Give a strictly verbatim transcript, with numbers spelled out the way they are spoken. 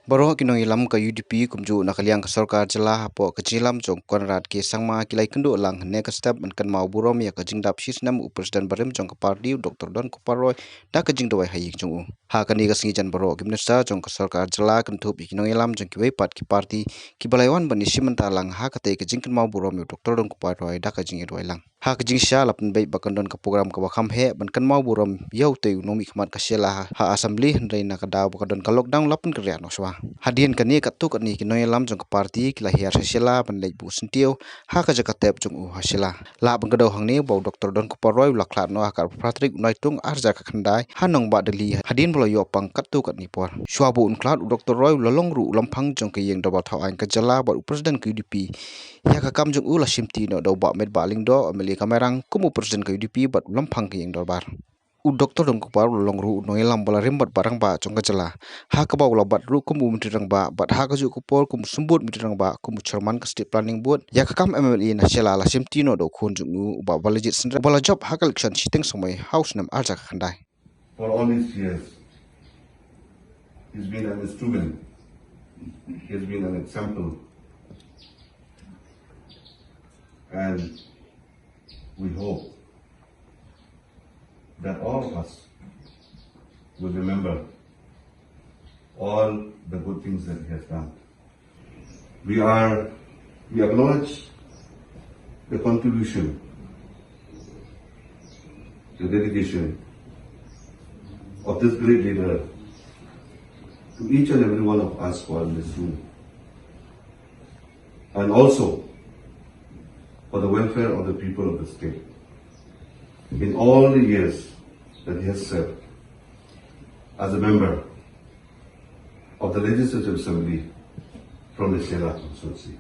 Baroh ki nongïalam ka U D P kumjuh na ka liang ka sorkar jylla hapoh ka jingïalam jong Conrad K Sangma ki la ïakynduh lang hynne ka step ban kynmaw burom ïa ka jingdap shisnem u President barim jong ka party u Doctor Don Kupar Roy da ka jingduwai ha ïing jong u. Ha kane ka sngi jan baroh ki minister jong ka sorkar jylla kynthup ïa ki nongïalam jong kiwei pat ki party kiba la ïawan ban ïashim bynta lang ha katei ka jingkynmaw burom ïa u Doctor Don Kupar Roy da ka jingïaduwai lang. Ha ka jingshisha la pynbeit ba kan don ka program kaba kham heh ban kynmaw burom ïa utei u nongmihkhmat ka Shella ha, ha Assembly, hynrei na ka daw ba ka don ka lockdown la pynkynriah noh shuwa. Hadien kane katto katne ki nongïalam jong ka party ki la hiar sha Shella ban leit buh syntiew ha ka jaka tep jong u ha Shella. Lah ban kdew hangne ba u Doctor Don Kupar Roy u la khlad noh ha ka arphew phra tarik u Naitung ar hajar khatkhyndai ha nongbah Delhi hadien ba la ïoh pang katto katne por. Shuwa ba un khlad, u Doctor Roy u la long ruh u lamphang jong ka ïing dorbar thaw aiñ ka jylla bad u President ka U D P. Ïa ka kam jong u la shimti noh da u Bah Metbah Lyngdoh, M L A ka Mairang, kum u President ka U D P bad u lamphang ka ïing dorbar. U Doctor Don Kupar u la long ruh u nongïalam ba la rim bad ba rangbah jong ka jylla, ha kaba u la bat ruh kum u Myntri Rangbah bad ha kajuh ka por kum u Symbud Myntri Rangbah, kum u Chairman ka State Planning Board. Ïa ka kam M L A na Shella la shimti noh da u khun jong u, u Bah Balajied Synrem, uba la jop ha ka election shiteng samoi ha u snem ar hajar khatkhyndai. For all these years, he's been an instrument. He has been an example. And we hope that all of us will remember all the good things that he has done. We are, we acknowledge the contribution, the dedication of this great leader to each and every one of us who are in this room, and also for the welfare of the people of the state. In all the years that he has served as a member of the Legislative Assembly from the Shella constituency.